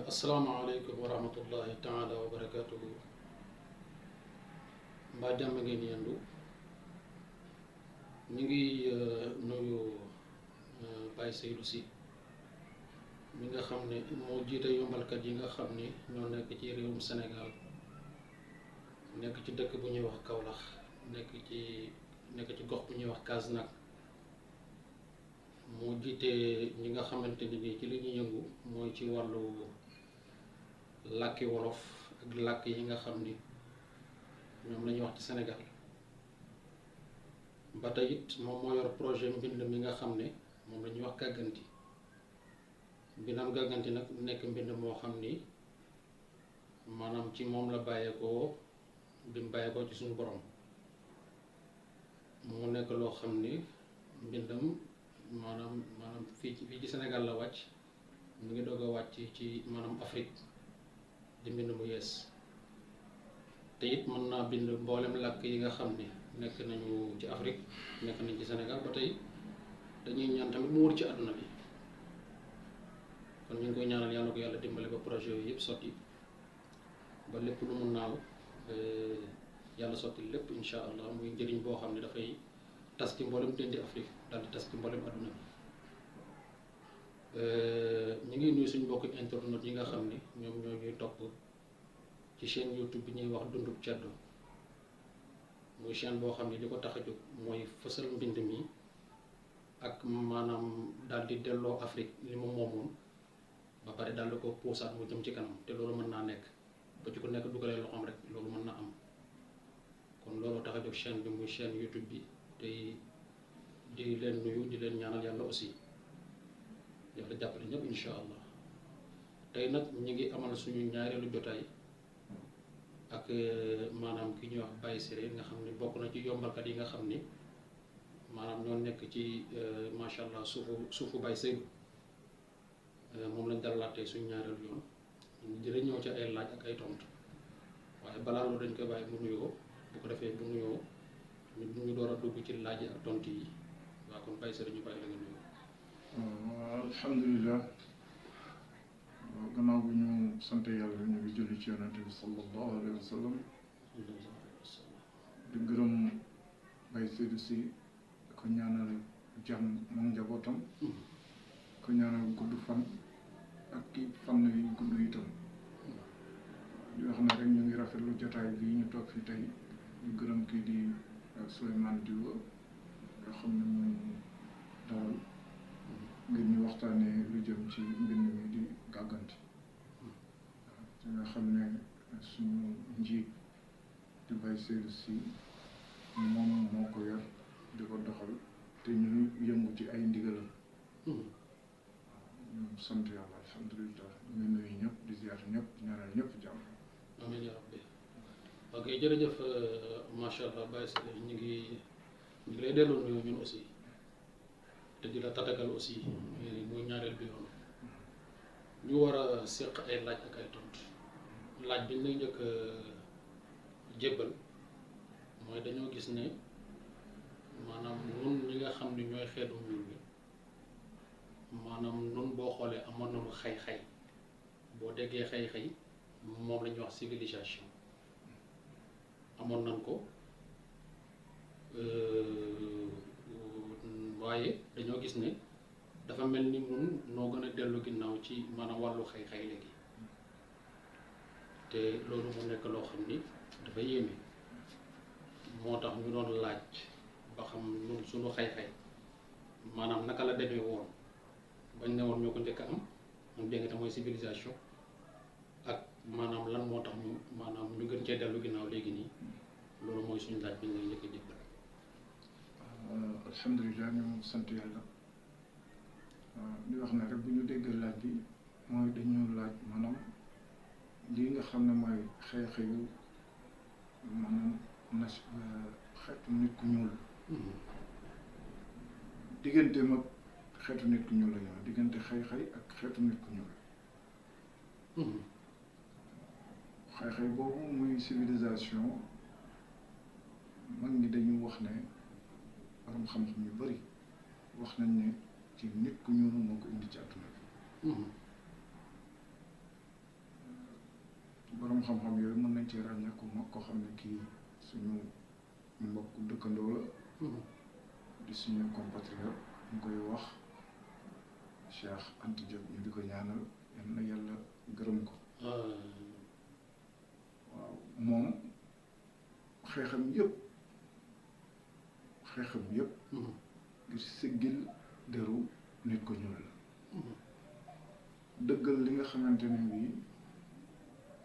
asalaamaaleykum wa rahmatullahi taala wa barakatuhu. mbaa jàmm ngeen yendu. ñu ngi nuyu Baye Seydou Sy mi nga xam ne moo jiite yombalkat yi nga xam ni ñoo nekk ci réewum Sénégal, nekk ci dëkk bu ñuy wax Kaolack, nekk ci gox bu ñuy wax Kasnack. moo jiite ñi nga xamante ni ci li ñuy yëngu mooy ci wàllu làkki wolof ak làkk yi nga xam ni ñoom la ñuy wax ci Sénégal. ba tey it moom moo yor projet mbind mi nga xam ne moom la ñuy wax gàgganti. mbindam gàgganti nag nekk mbind moo xam ni maanaam ci moom la bàyyeekoo bi mu bàyyeekoo ci suñu borom. mu nekk loo xam ni mbindam maanaam fii ci Sénégal la wàcc, mu ngi doog a wàcc ci maanaam Afrique di mbind mu yees. te it mën naa bind mboolem làkk yi nga xam ne nekk nañu ci Afrique, nekk nañ ci Sénégal. ba tey dañuy ñaan tamit mu wër ci àdduna bi. kon ñu ngi koy ñaanal yàlla ko yàlla dimbale ba projet yooyu yëpp sotti, ba lépp lu mu naaw yàlla sotti lépp incha allah, muy njëriñ boo xam ne dafay tas ci mboolem dendi Afrique, daal di tas ci mboolem àdduna bi. ñu ngi nuyu suñu mbokk internet yi nga xam ne ñoom ñoo ñuy topp ci chaîne YouTube bi ñuy wax Dundub Ceddo. muy chaîne boo xam ne li ko tax a jóg mooy fësal mbind mi ak maanaam daal di delloo Afrique li mu moomoon, ba pare daal di ko puusaat mu jëm ci kanam. te loolu mën naa nekk ba ci ku nekk dugalee loxoom rek loolu mën na am. kon loolu tax a jóg chaîne bi, muy chaîne YouTube bi. tey di leen nuyu, di leen ñaanal yàlla aussi yàlla jàppale ñëpp incha allah. tey nag ñu ngi amal suñu ñaareelu jotaay ak maanaam ki ñuy wax Baye Siré nga xam ne bokk na ci yombalkat yi nga xam ni maanaam ñoo nekk ci macha allah suufu Baye Seydou. moom lañ dalalaat tey suñu ñaareelu yoon. dina ñëw ci ay laaj ak ay tontu, waaye balaa loolu dañ koy bàyyi mu nuyoo. bu ko defee bu nuyoo ñu door a dugg ci laaj ak tontu yi. waaw kon Baye Siré ñu bàyyi la nga nuyoo. waaw alhamdulilah. gannaaw bu ñu sant yàlla ñu ngi julli ci yonente bi sallallahu alayhi wa sallam. di gërëm Baye Seydou Sy ko ñaanal jàmm moom njabootam. ko ñaanal gudd fan ak kii fan yu gudd itam. di wax na rek ñu ngi rafetlu jotaay bii ñu toog fi tey ñu gërëm kii di Souleymane Diouba nga xam ne mooy dalal ngir ñu waxtaanee lu jëm ci mbind mi di gàgganti. te nga xam ne suñu njiit di Baye Seydou Sy moom moo ko yor di ko doxal te ñu yëngu ci ay ndigalam. ñu sant yàlla alhamdulilah ñu ngi nuyu ñëpp di ziar ñëpp di ñaanal ñëpp jàmm. amiin yaa rabbi. ok jërëjëf macha allah Baye Siré ñu ngi lay delloo nuyu ñun aussi te di la tatagal aussi muy ñaareel bi yoon. ñu war a seq ay laaj ak ay tontu. laaj bi ñu lay njëkk jébbal mooy dañoo gis ne maanaam nun ñi nga xam ne ñooy xeetu ñuul bi maanaam nun boo xoolee amoon nañu xay-xay. boo déggee xay-xay moom la ñuy wax civilisation amoon nañ ko, waaye dañoo gis ne dafa mel ni nun noo gën a dellu ginnaaw ci maanaam wàllu xay-xay léegi. te loolu mu nekk loo xam ni dafa yéeme. moo tax ñu doon laaj ba xam ñun suñu xay-xay maanaam naka la demee woon bañ ne woon ñoo ko njëkk a am mu dégg nga te mooy civilisation ak maanaam lan moo tax ñu maanaam ñu gën cee dellu ginnaaw léegi nii loolu mooy suñu laaj bi ñu lay njëkk a jébbal. alhamdulilah ñu sant yàlla di wax ne rek bu ñu déggee laaj bi mooy dañu laaj maanaam lii nga xam ne mooy xew-xewu maanaam xeetu nit ku ñuul diggante mag xeetu nit ku ñuul la ñu diggante xay-xay ak xeetu nit ku ñuul xay-xay boobu muy civilisation mag ñi dañu wax ne borom xam-xam yu bari wax nañ ne ci nit ku ñuul moo ko indi ci àdduna bi borom xam-xam yooyu mën nañ ci ràññeeku mag ko xam ne kii suñu mbokk dëkkandoo la di suñu compatriote ñu koy wax Cheikh Anta Diop ñu di ko ñaanal yal na yàlla gërëm ko waaw moom xeexam yëpp ngir siggil deru nit ko ñuul la dëggal li nga xamante ne bii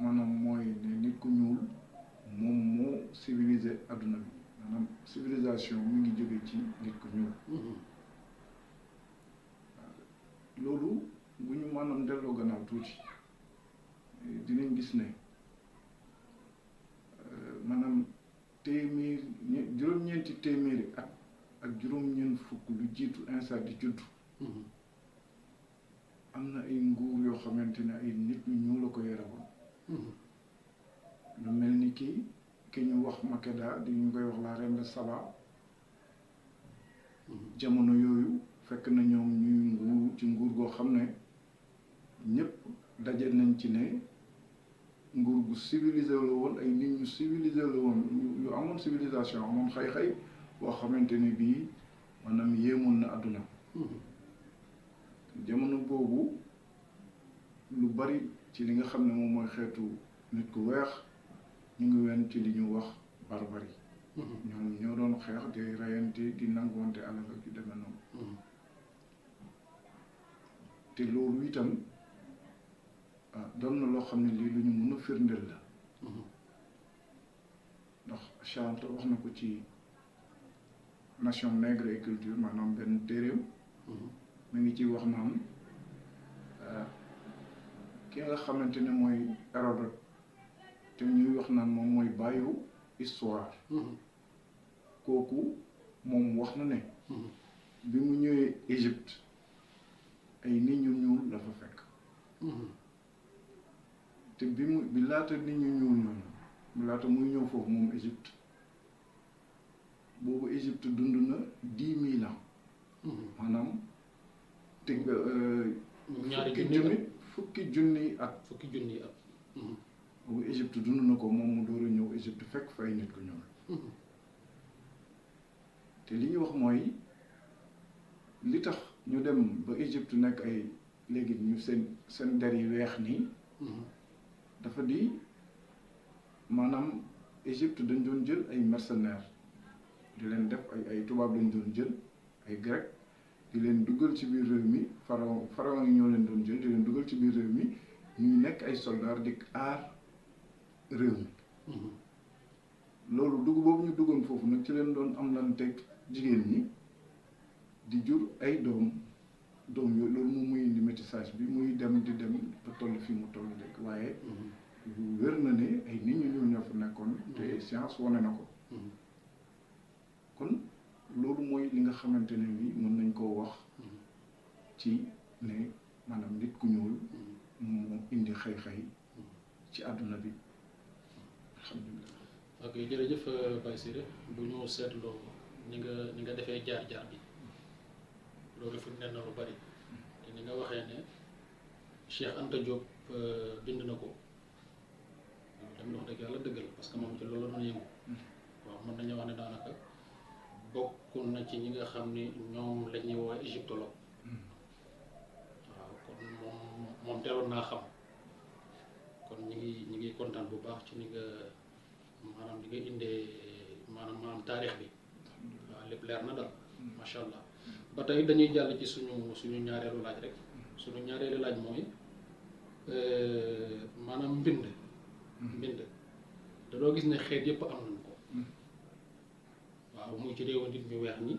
maanaam mooy ne nit ku ñuul moom moo civilisé adduna bi maanaam civilisation mi ngi jóge ci nit ku ñuul loolu bu ñu maanaam delloo gannaaw tuuti dinañ gis ne maanaam juróom-ñeenti téeméeri at ak juróom-ñeent fukk lu jiitu Insa di judd am na ay nguur yoo xamante ne ay nit ñu ñuul la ko yore woon lu mel ni ki ñu wax Makeda di ñu koy wax la reine de Saba jamono yooyu fekk na ñoom ñuy nguur ci nguur goo xam ne ñëpp daje nañ ci ne nguur gu civilisé la woon ay nit ñu civilisé la woon yu amoon civilisation amoon xay-xay boo xamante ni bii maanaam yéemoon na àdduna jamono boobu lu bari ci li nga xam ne moom mooy xeetu nit ku weex ñu ngi wen ci li ñu wax barbarie ñoom ñoo doon xeex di reyante di nanguwante alal ak yu demee noonu te loolu itam doon na loo xam ne lii lu ñu mën a firndeel la ndax Charles wax na ko ci nation nègre et culture maanaam benn téeréem mi ngi ci wax naan ki nga xamante ne mooy Hérodote te ñuy wax naan moom mooy bàyyu histoire kooku moom wax na ne bi mu ñëwee Égypte ay nit ñu ñuul la fa fekk te bi laata nit ñu ñuul noonu bi laata muy ñëw foofu moom Égypte boobu Égypte dund na 10 000 ans maanaam te fukki junni at boobu Égypte dund na ko moom mu door a ñëw Égypte fekk fa ay nit ku ñuul te li ñu wax mooy li tax ñu dem ba Égypte nekk ay léegi ñu seen der yi weex nii dafa di maanaam Égypte dañ doon jël ay mercenaires di leen def ay tubaab lañ doon jël ay grec di leen dugal ci biir réew mi pharaon yi ñoo leen doon jël di leen dugal ci biir réew mi ñuy nekk ay soldats di aar réew mi loolu dugg boobu ñu duggoon foofu nag ci leen doon am lan teg jigéen ñi di jur ay doom yooyu loolu moom muy indi métissage bi muy dem di dem ba toll fii mu toll léegi waaye wér na ne ay nit ñu ñuul ñoo fa nekkoon te science wane na ko kon loolu mooy li nga xamante ne bi mën nañ koo wax ci ne maanaam nit ku ñuul moo indi xëy-xëy ci àdduna bi alhamdulilah. ok jërëjëf Baye Siré bu ñu seetloo ni nga defee jaar-jaar bi loolu fi mu ne na lu bari te ni nga waxee ne Cheikh Anta Diop bind na ko tamit wax dëgg yàlla dëgg la parce que moom ci loolu la doon yëngu waaw mën nañu wax ne daanaka bokk na ci ñi nga xam ni ñoom la ñuy woowee égyptologue waaw kon moom teeloon naa xam kon ñi ngi kontaan bu baax ci ni nga maanaam li nga indee maanaam taarix bi waaw lépp leer na daal macha allah. ba tey dañuy jàll ci suñu ñaareelu laaj rek suñu ñaareelu laaj mooy maanaam mbind dañoo gis ne xeet yëpp am nañ ko waaw muy ci réewu nit ñu weex ñi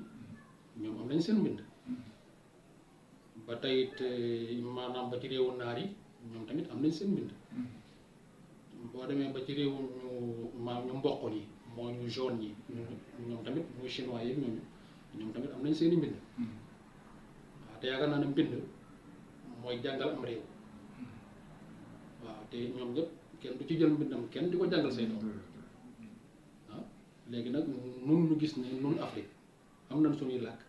ñoom am nañ seen mbind ba tey it maanaam ba ci réewu naar yi ñoom tamit am nañ seen mbind boo demee ba ci réewu ñu mboq yi mooy ñu jaune yi ñoom tamit muy chinois yeeg ñoom tamit am nañ seen i mbind waaw te yaakaar naa ne mbind mooy jàngal am réew waaw te ñoom ñëpp kenn du ci jël mbindam kenn di ko jàngal say doom waaw léegi nag nun ñu gis ne nun Afrique am nañ suñuy làkk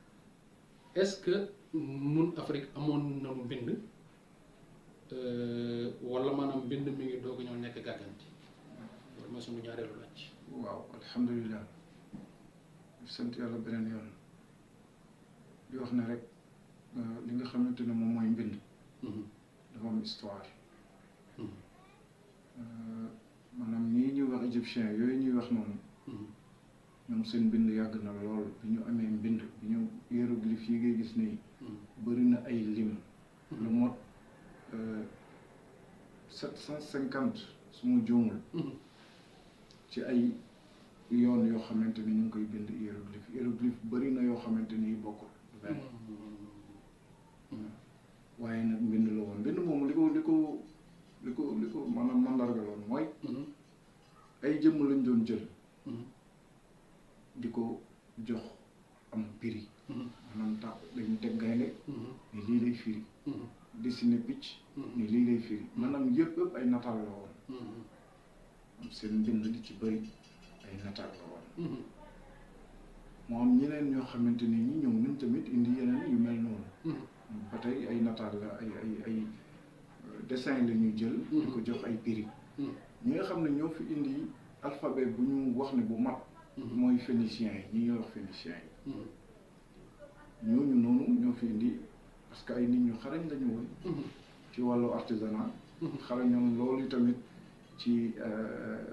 est-ce que nun Afrique amoon nañu mbind wala maanaam mbind mi ngi doog a ñëw nekk gàgganti loolu mooy suñu ñaareelu laaj. waaw alhamdulilah sant yàlla beneen yoon di wax ne rek li nga xamante ne moom mooy mbind dafa am histoire maanaam ñii ñuy wax égyptien yooyu ñuy wax noonu ñoom seen mbind yàgg na lool bi ñu amee mbind bi ñu hiéroglyphe yi ngay gis nii bëri na ay lim lu mot 750 su ma juumul ci ay yoon yoo xamante ni ñu ngi koy bind hiéroglyphe bëri na yoo xamante ni bokkul benn waaye nag mbind la woon mbind moomu li ko maanaam mandarga loon mooy ay jëmm lañ doon jël di ko jox am prix maanaam tax dañu teg gaynde ni lii lay firi dessiné picc ni lii lay firi maanaam yëpp ay nataal la woon am seen mbind li ci bëri ay nataal la woon moo am ñeneen ñoo xamante ni ñi ñëw nañ tamit indi yeneen yu mel noonu ba tey ay nataal la ay dessin la ñuy jël di ko jox ay prix ñi nga xam ne ñoo fi indi alphabet bu ñu wax ne bu mat mooy phéniciens yi ñi ñuy wax phéniciens yi ñooñu noonu ñoo fi indi parce que ay nit ñu xarañ lañu woon ci wàllu artisanat xarañoon loolu tamit ci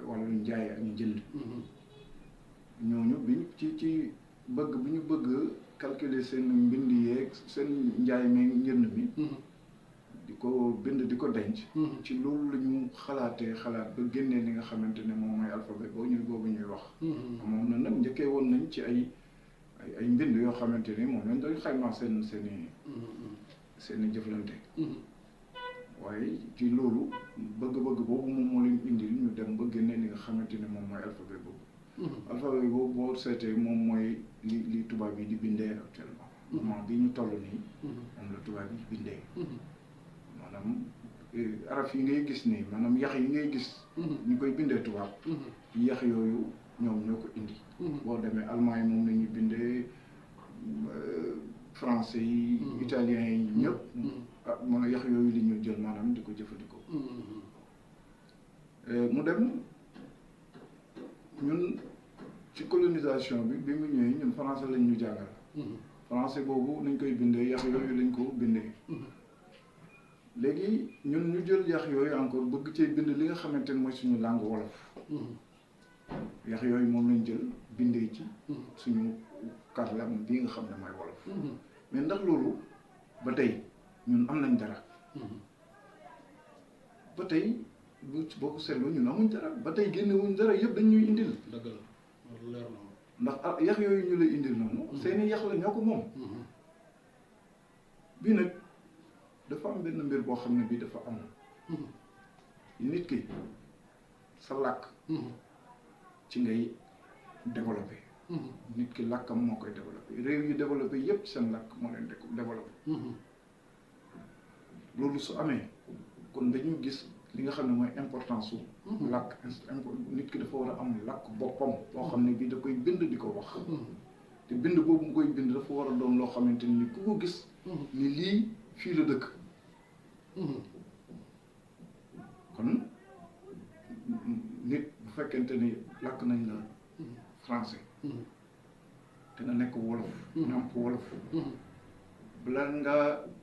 wàllu njaay ak njënd ñooñu bi ci bëgg bi ñu bëgg calculer seen mbind yeeg seen njaay mi njënd mi di ko bind di ko denc ci loolu la ñu xalaat ba génnee li nga xamante ne moom mooy alphabet boobu ñuy wax moom na nag njëkkee woon nañ ci ay mbind yoo xamante ni moom lañ doon xaymaa seen i jëflante waaye ci loolu bëgg-bëgg boobu moom moo leen indil ñu dem ba génnee li nga xamante ne moom mooy alphabet boobu alphabet boobu boo seetee moom mooy li tubaab yi di bindee actuellement moment bi ñu toll nii moom la tubaab yi di bindee maanaam araf yi ngay gis nii maanaam yax yi ngay gis ñu koy bindee tubaab yax yooyu ñoom ñoo ko indi boo demee allemand yi moom la ñuy bindee français yi italien yi ñëpp man yax yooyu li ñu jël maanaam di ko jëfandikoo mu dem ñun ci colonisation bi mu ñëwee ñun français lañ ñu jàngal français boobu nañ koy bindee yax yooyu lañ ko bindee léegi ñun ñu jël yax yooyu encore bëgg cee bind li nga xamante ne mooy suñu langue wolof yax yooyu moom lañ jël bindee ci suñu kàllaama bii nga xam ne mooy wolof mais ndax loolu ba tey ñun am nañ dara ba tey boo ko seetloo ñun amuñ dara ba tey génnewuñ dara yëpp dañ ñuy indil dëgg la loolu leer na ndax yax yooyu ñu lay indil noonu seeni yax la ñoo ko moom bii nag dafa am benn mbir boo xam ne bii dafa am nit ki sa làkk ci ngay développé nit ki làkkam moo koy développé réew yu développé yépp seen làkk moo leen développé loolu su amee kon dañuy gis li nga xam ne mooy importance su làkk nit ki dafa war a am làkk boppam boo xam ne bii da koy bind di ko wax te bind boobu mu koy bind dafa war a doon loo xamante ni ku ko gis ni lii fii la dëkk kon nit bu fekkente ni làkk nañ la français te nga nekk wolof nàmp wolof bala nga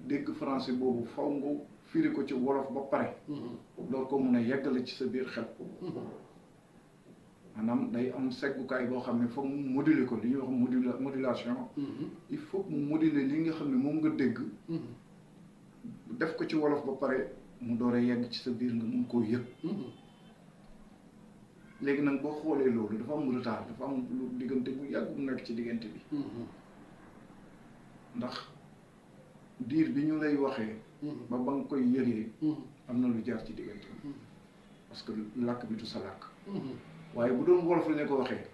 dégg français boobu faw nga firi ko ci wolof ba pare loolu ko mun a yeggale ci sa biir xel maanaam day am seggukaay boo xam ne foog mu moduler ko li ñuy wax modulation il faut mu moduler li nga xam ne moom nga dégg def ko ci wolof ba pare mu door a yegg ci sa biir nga mun koo yëg léegi nag boo xoolee loolu dafa am retard dafa am lu diggante bu yàgg bu nekk ci diggante bi ndax diir bi ñu lay waxee ba nga koy yëgee am na lu jaar ci diggante bi parce que làkk bi du sa làkk waaye bu doon wolof la ne ko waxee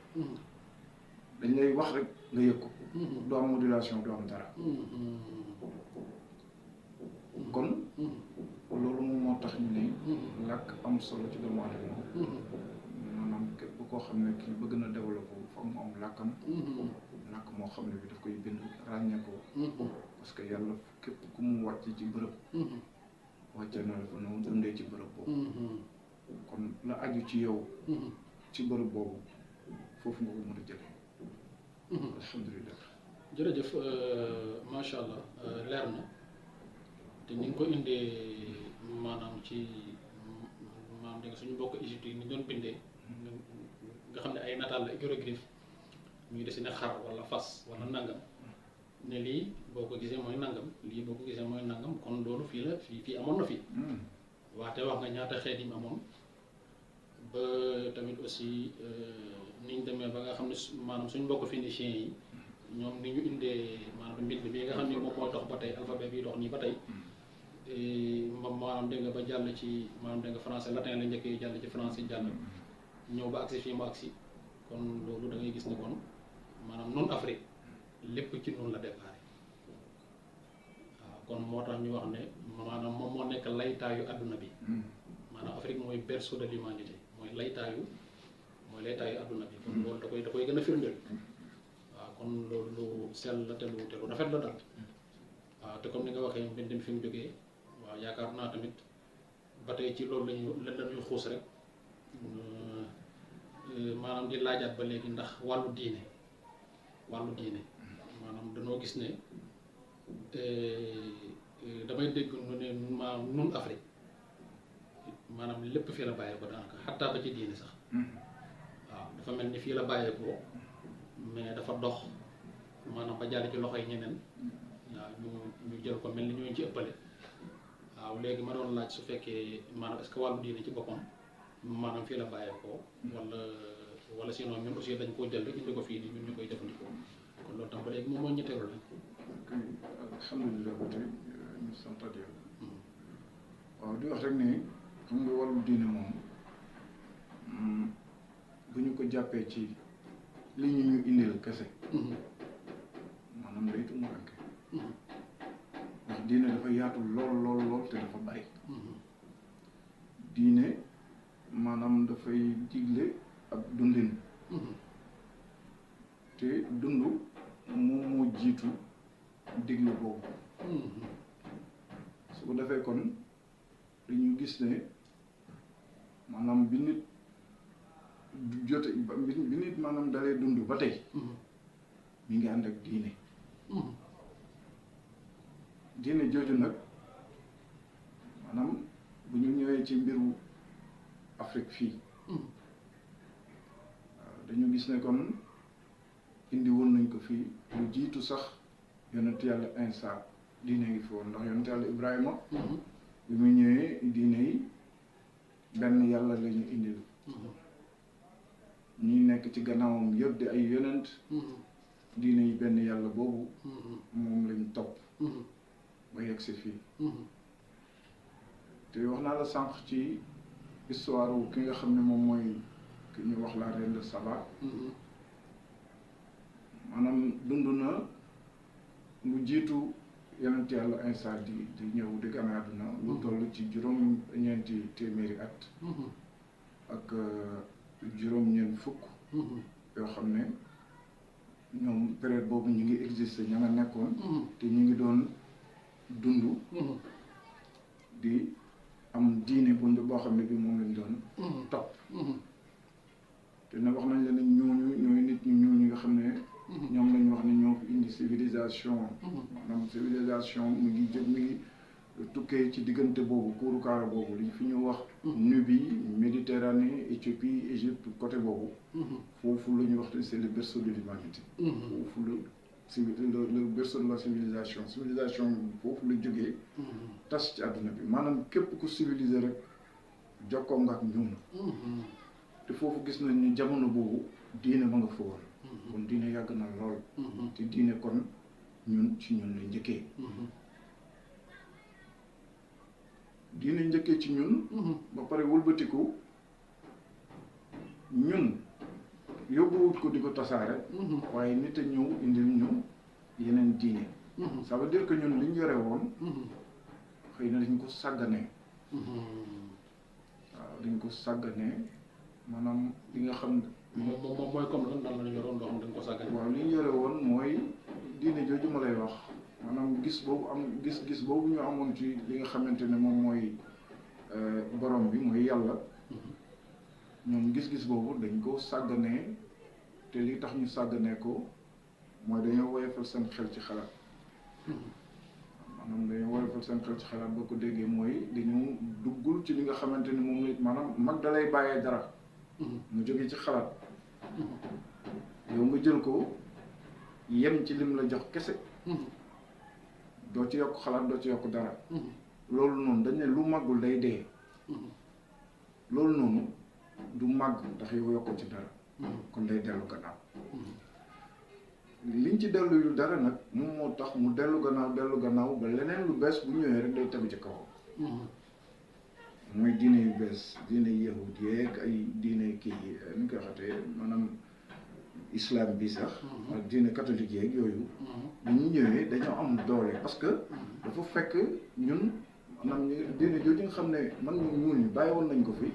dañ lay wax rek nga yëg ko du am modulation du am dara kon loolu moom moo tax ñu ne làkk am solo ci doomu aadama maanaam képp koo xam ne kii bëgg na développé foog mu am làkkam làkk moo xam ne bi daf koy bind ràññee ko parce que yàlla képp ku mu wàcc ci bërëb wàcce na la ko nu mu dundee ci bërëb boobu kon la aju ci yow ci bërëb boobu foofu nga ko mën a jëlee alhamdulilah jërëjëf macha allah leer na te ni nga ko indee maanaam ci maanaam da nga suñu mbokk Égypte yi ni doon bindee nga xam ne ay nataal la hiéroglyphe ñuy dessiné xar wala fas wala nangam ne lii boo ko gisee mooy nangam lii boo ko gisee mooy nangam kon loolu fii la fii amoon na fi waate wax nga ñaata xeet yi mu amoon ba tamit aussi niñ demee ba nga xam ne maanaam suñ mbokk phénicien yi ñoom ni ñu indee maanaam mbind bi nga xam ne moom mooy dox ba tey alphabet bi dox nii ba tey maanaam dégg nga ba jàll ci maanaam dégg nga français latin la njëkkee jàll ci français jàll ñëw ba agsi fii mu agsi kon loolu da ngay gis ne kon maanaam noonu Afrique lépp ci noonu la déparé waaw kon moo tax ñu wax ne maanaam moom moo nekk laytaayu adduna bi maanaam Afrique mooy berceau de l'humanité mooy laytaayu adduna bi kon loolu da koy gën a firndeel waaw kon loolu lu sell la te lu rafet la daal waaw te comme ni nga waxee mbind mi fi mu jógee waaw yaakaar naa tamit ba tey ci loolu lañuy xuus rek maanaam di laajaat ba léegi ndax wàllu diine maanaam dañoo gis ne damay dégg nu ne maanaam nun Afrique maanaam lépp fii la bàyyeekoo daanaka xattaa ba ci diine sax waaw dafa mel ni fii la bàyyeekoo mais dafa dox maanaam ba jàll ci loxo yi ñeneen waaw ñu jël ko mel ni ñooñu ci ëppale waaw léegi ma doon laaj su fekkee maanaam est-ce que wàllu diine ci boppam maanaam fii la bàyyeekoo wala sinon ñun aussi dañ koo jël rek indi ko fii nii ñun ñu koy jëfandikoo kon loolu tam ba léegi moom moo ñetteelu la. alhamdulilah ba tey ñu santaat yàlla. waaw di wax rek ne xam nga wàllu diine moom bu ñu ko jàppee ci li ñu indil kese. maanaam day tumuraanke ndax diine dafa yaatu lool te dafa bari. diine maanaam dafay digle ab dundin te dund moom moo jiitu digle boobu su ko defee kon dañu gis ne maanaam bi nit jote bi nit maanaam dalee dund ba tey mi ngi ànd ak diine diine jooju nag maanaam bu ñu ñëwee ci mbiru Afrique fii dañu gis ne kon indi woon nañ ko fii lu jiitu sax yonent yàlla Insa diine ngi fi woon ndax yonent yàlla Ibrahima bi mu ñëwee diine yi benn yàlla la ñu indil ñi nekk ci gannaawam yëpp di ay yonent diine yi benn yàlla boobu moom lañ topp ba yegg si fii te wax naa la sànq ci histoire wu ki nga xam ne moom mooy ki ñu wax la reine de Saba maanaam dund na lu jiitu yonent yàlla Insa di ñëw di gane àdduna lu toll ci juróom-ñeenti téeméeri at ak juróom-ñeent fukk yoo xam ne ñoom période boobu ñu ngi existé ña nga nekkoon te ñu ngi doon dund di am diine boo xam ne bi moom lañ doon topp te nag wax nañ la ne ñooñu ñooy nit ñu ñooñu nga xam ne ñoom lañ wax ne ñoo fi indi civilisation maanaam civilisation mi ngi tukkee ci diggante boobu kuuru kaara boobu li fi ñu wax Nubie Méditerranée Éthiopie Égypte côté boobu foofu la ñuy wax te c'est le berceau de l'humanité foofu le berceau de la civilisation foofu la jógee tas ci àdduna bi maanaam képp ku civilisé rek jokkoo nga ak ñun te foofu gis nañ ni jamono boobu diine ma nga fa woon kon diine yàgg na lool te diine kon ñun ci ñun la njëkkee diine njëkkee ci ñun ba pare wëlbatiku ñun yóbbuwut ko di ko tasaare waaye nit a ñëw indil ñu yeneen diine ça veut dire que ñun li ñu yore woon xëy na dañ ko sàgganee waaw dañ ko sàgganee maanaam li nga xam moom mooy comme lan la ñu yoroon loo xam dañ ko sàgganee waaw li ñu yore woon mooy diine jooju ma lay wax maanaam gis boobu ñu amoon ci li nga xamante ne moom mooy borom bi mooy yàlla ñoom gis-gis boobu dañ ko sàgganee te li tax ñu sàgganee ko mooy dañoo woyofal seen xel ci xalaat maanaam dañoo woyofal seen xel ci xalaat boo ko déggee mooy dañu duggul ci li nga xamante ni moom la maanaam mag da lay bàyyee dara mu jóge ci xalaat yow nga jël ko yem ci lim la jox kese doo ci yokk xalaat doo ci yokk dara loolu noonu dañ ne lu màggul day dee loolu noonu du màgg ndax yow yokkoo ci dara kon day dellu gannaaw liñ ci dellu yu dara nag moom moo tax mu dellu gannaaw ba leneen lu bees bu ñëwee rek day tegu ci kaw mooy diine yu bees diine yahud yeeg ay diine kii ni koy waxatee maanaam islam bi sax ak diine catholique yeeg yooyu bu ñu ñëwee dañoo am doole parce que dafa fekk ñun maanaam diine jooju nga xam ne man ñu ñuul ñi bàyyi woon nañ ko fi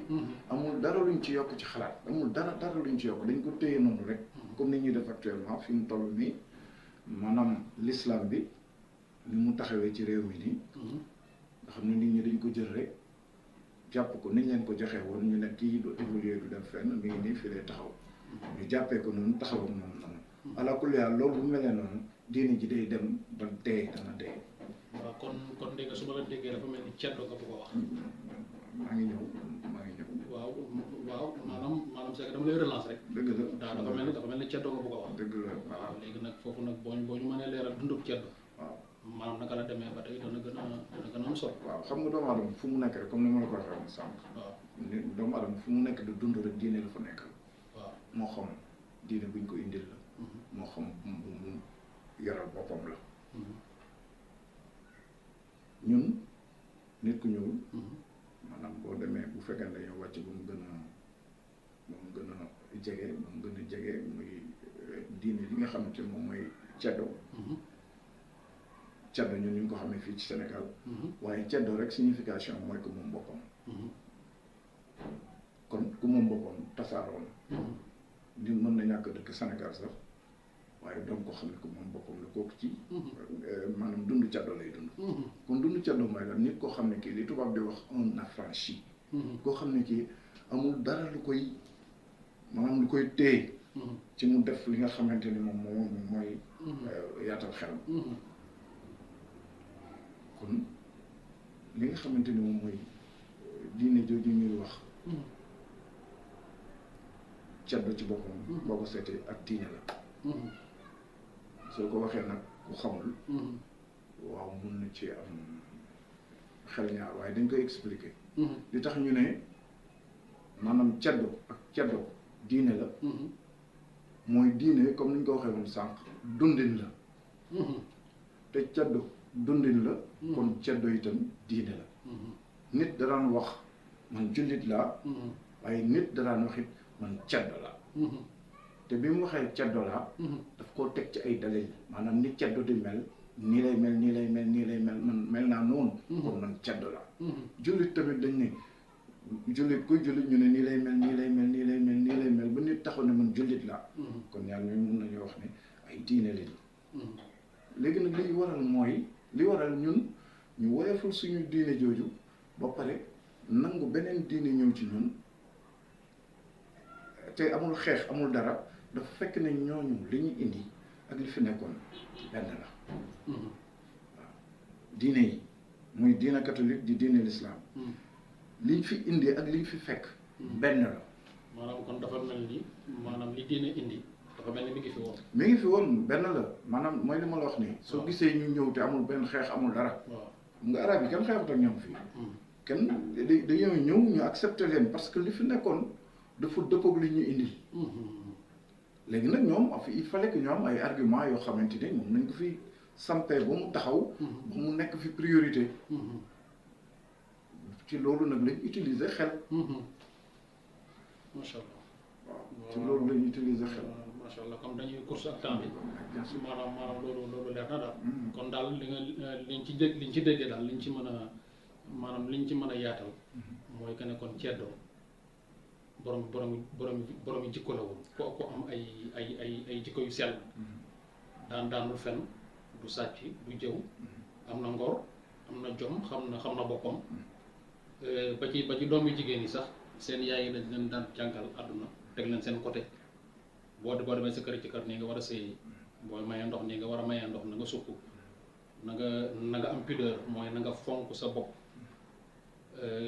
amul dara luñ ci yokk ci xalaat amul dara luñ ci yokk dañ ko téye noonu rek comme ni ñuy def actuellement fi mu toll nii maanaam l'islam bi ni mu taxawee ci réew mi nii nga xam ne nit ñi dañ ko jël rek jàpp ko niñ leen ko joxee woon ñu ne kii du évoluer du dem fenn mi ngi nii fi lay taxaw ñu jàppee ko noonu taxawam noonu ala kulli haal loolu bu melee noonu diine ji day dem ba dee dana dee. waaw kon dégg nga su ma la déggee dafa mel ni ceddo nga bëgg a wax. maa ngi ñëw. waaw maanaam c'est que dama lay relance rek. dëgg la dafa mel ni ceddo nga bëgg a wax. dëgg la waaw léegi nag foofu nag boo ñu mënee leeral dundub ceddo. waaw maanaam naka la demee ba tey dana gën a am solo. waaw xam nga doomu aadama fu mu nekk rek comme ni ma la ko waxee woon sànq. waaw ni doomu aadama fu mu nekk di dund rek diine la fa nekk. waaw moo xam diine buñ ko indil la. moo xam mu yaral boppam la. ñun nit ku ñuul. maanaam boo demee bu fekkee dañoo wàcc ba mu gën a jege muy diine li nga xamante moom mooy ceddo. ceddo ñun ñu ngi ko xamee fii ci Sénégal. waaye ceddo rek signification mooy ku moom boppam. kon ku moom boppam tasaaroon. nit mën na ñàkk dëkk Sénégal sax waaye doon ko xam ne ku moom boppam la kooku ci. maanaam dund ceddo lay dund. kon dund ceddo mooy la nit koo xam ne kii li tubaab di wax un affranchi. koo xam ne kii amul dara lu koy maanaam lu koy téye. ci mu def li nga xamante ni moom mooy. yaatal xel. kon li nga xamante ni moom mooy diine jooju ñuy wax. ceddo ci boppam. boo ko seetee ak diine la. soo ko waxee nag ku xamul. waaw mun na ci am xel ñaar waaye dañ koy expliquer. li tax ñu ne maanaam ceddo ak ceddo diine la. mooy diine comme ni ñu ko waxee woon sànq dundin la. te ceddo dundin la. kon ceddo itam diine la. nit da daan wax man jullit laa. waaye nit da daan wax it man ceddo laa. te bi mu waxee ceddo laa. daf koo teg ci ay dalil maanaam ni ceddo di mel nii lay mel man mel naa noonu. kon man ceddo laa. jullit tamit dañ ne jullit kuy jullit ñu ne nii lay mel ba nit taxaw ne man jullit laa. kon ñaar ñooñu mun nañu wax ne ay diine lañu. léegi nag li waral ñun ñu woyofal suñu diine jooju ba pare nangu beneen diine ñëw ci ñun te amul xeex amul dara dafa fekk ne ñooñu li ñu indi ak li fi nekkoon benn la. waaw diine yi muy diine catholique di diine l'islam liñ fi indi ak liñ fi fekk benn la. maanaam kon dafa mel ni maanaam li diine indi dafa mel ni mi ngi fi woon. mi ngi fi woon benn la maanaam mooy li ma la wax nii. soo gisee ñu ñëw te amul benn xeex amul dara. nga arab yi kenn xeexut ak ñoom fii. kenn dañoo ñëw ñu accepté leen parce que li fi nekkoon dafa dëppoog li ñu indi. léegi nag ñoom il fallait que ñu am ay arguments yoo xamante ne moom nañ ko fi sampee ba mu taxaw. ba mu nekk fi priorité. ci loolu nag lañ utiliser xel. macha allah. waaw ci loolu lañ utiliser xel. macha allah comme dañuy course ak temps bi. maanaam loolu leer na daal. kon daal liñ ci déggee daal liñ ci mën a maanaam liñ ci mën a yaatal. mooy que ne kon ceddo borom jikko la woon ko am ay jikko yu sell. daanul fen du sàcc du jëw am na ngor am na jom xam na boppam ba ci doom yu jigéen yi sax seen yaay yi dañ leen daan jàngal àdduna teg leen seen côté boo demee sa kër ci kër nii nga war a sëy booy mayee ndox nii nga war a mayee ndox na nga sukk na nga am pudeur mooy na nga fonk sa bopp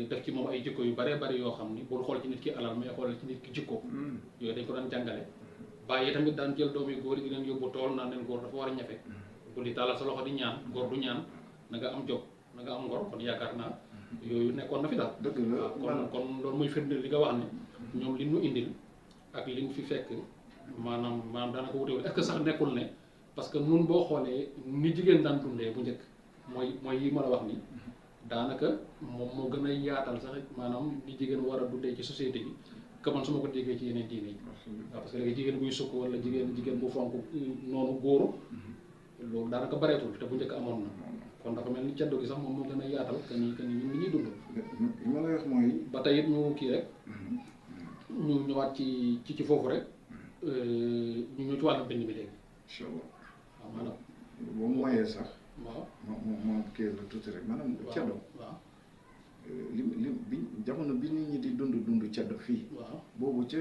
def ci moom ay jikko yu bare bari yoo xam ni bul xool ci nit ki alal mais xoolal ci nit ki jikko yooyu dañ ko daan jàngale bàyyi tamit daan jël doom yu góor yi di leen yóbbu tool naan leen góor dafa war a ñafe bu di taalal sa loxo di ñaan góor du ñaan na nga am job na nga am ngor kon yaakaar naa yooyu nekkoon na fi daal. dëgg la kon loolu muy firnde li nga wax ne ñoom li ñu indil ak li ñu fi fekk maanaam daanaka wutewul est-ce que sax nekkul ne parce que nun boo xoolee ni jigéen daan dundee bu njëkk mooy yi ma la wax ni daanaka moom moo gën a yaatal sax maanaam ni jigéen war a dundee ci société bi que man su ma ko déggee ci yeneen diine yi. waaw parce que léegi jigéen buy sukk wala jigéen bu fonk noonu góor loolu daanaka bareetul te bu njëkk amoon na. kon dafa mel ni ceddo gi sax moom moo gën a yaatal que ni ñun li ñuy dund. li ma lay wax mooy. ba tey it ñu kii rek. ñu ñëwaat ci foofu rek. ñu ñëw ci wàllu bind bi léegi. incha allah waaw maanaam. boo mu mayee sax. waaw moo kii la tuuti rek maanaam. ceddo waaw bi jamono bi nit ñi di dund ceddo fii. waaw boobu ca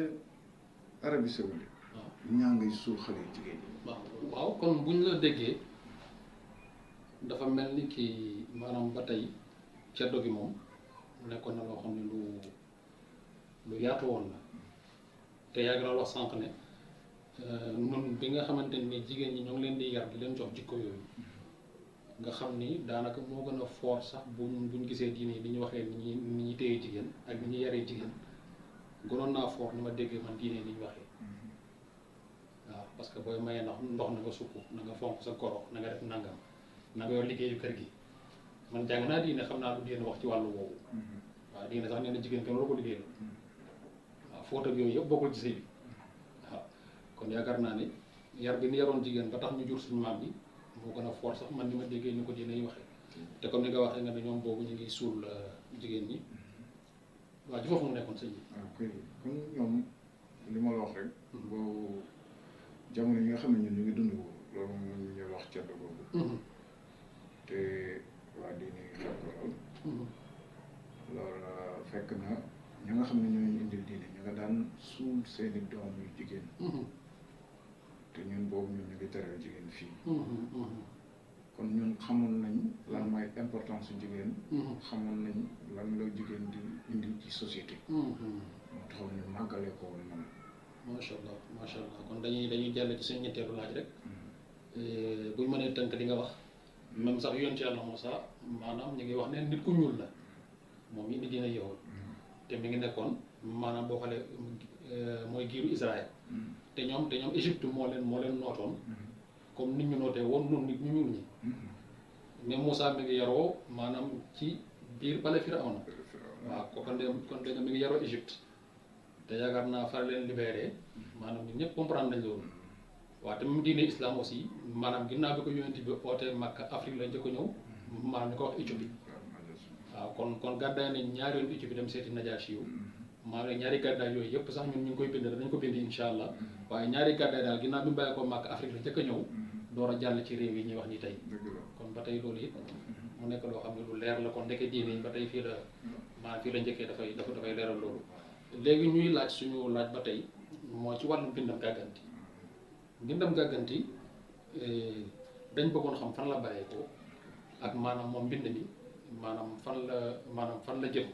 Arabie Saoudite. waaw ñaa ngay suul xale yu jigéen ñi. waaw kon buñ la déggee. dafa mel ni kii maanaam ba tey ceddo gi moom nekkoon na loo xam ne lu yaatu woon la te yaa ngi doon wax sànq ne nun bi nga xamante ni jigéen ñi ñoo ngi leen di yar di leen jox jikko yooyu nga xam ni daanaka moo gën a fort sax buñ gisee diine yi ni ñu waxee ni ñuy téye jigéen ak ni ñuy yaree jigéen gënoon naa fort ni ma déggee man diine ni ñu waxee waaw parce que booy mayee ndox na nga sukk na nga fonk sa goro na nga def nangam na nga yor liggéeyu kër gi man jàng naa diine xam naa lu diine wax ci wàllu woowu waaw diine sax nee na jigéen kenn waru ko liggéeyal waaw fóot ak yooyu yëpp bokkul ci sëy bi waaw kon yaakaar naa ne yar bi ni yaroon jigéen ba tax ñu jur suñu maam yi moo gën a fort sax man ni ma déggee ni ko diine yi waxee te comme ni nga waxee nga ne ñoom boobu ñu ngi suul jigéen ñi waaw ci foofu mu nekkoon sëñ bi. ok kon ñoom li ma la wax rek. boobu jamono yi nga xam ne ñun ñu ngi dund loolu moom ñu wax ceddo boobu. te waa diine yi xam ko lool. loolu fekk na ñi nga xam ne ñooy indil diine ñu nga daan suul seeni doom yu jigéen. te ñun boobu ñun ñu ngi teral jigéen fii. kon ñun xamoon nañ lan mooy importance su jigéen. xamoon nañ lan la jigéen di indi ci société. moo taxoon ñu màggale ko woon man. macha allah kon dañuy jàll ci seen ñetteelu laaj rek. buñ mënee tënk li nga wax. même sax yoon ci Yàlla Muusaa maanaam ñu ngi wax ne nit ku ñuul la moom it dina yowul te mi ngi nekkoon maanaam boo xoolee mooy giiru Israël te ñoom Égypte moo leen nootoon comme nit ñu nootee woon noonu nit ñu ñuul ñi mais Muusaa mi ngi yaroo maanaam ci biir bale Firawna waaw kon de mi ngi yaroo Égypte te yaakaar naa fa leen libéré maanaam ñun ñëpp comprendre nañ loolu waaw te même diine islam aussi maanaam ginnaaw bi ko yonent bi ootee Makka Afrique la njëkk a ñëw maanaam ñu ko wax Éthiopie waaw kon gàddaay nañ ñaari yoon Éthiopie dem seeti Najaasi yu maanaam ñaari gàddaay yooyu yëpp sax ñun ñu ngi koy bind danañ ko bind insha allah waaye ñaari gàddaay daal ginnaaw bi mu bàyyi ko Makka Afrique la njëkk a ñëw door a jàll ci réew yi ñuy wax ni tey kon ba tey loolu it mu nekk loo xam ne lu leer la kon ndeke diine yi ba tey fii la maanaam fii la njëkkee dafay leeral loolu léegi ñuy laaj suñu laaj ba tey moo ci wàllum bindam gàgganti mbindam gàgganti dañ bëggoon xam fan la bàyyee ko ak maanaam moom mbind mi maanaam fan la jëm.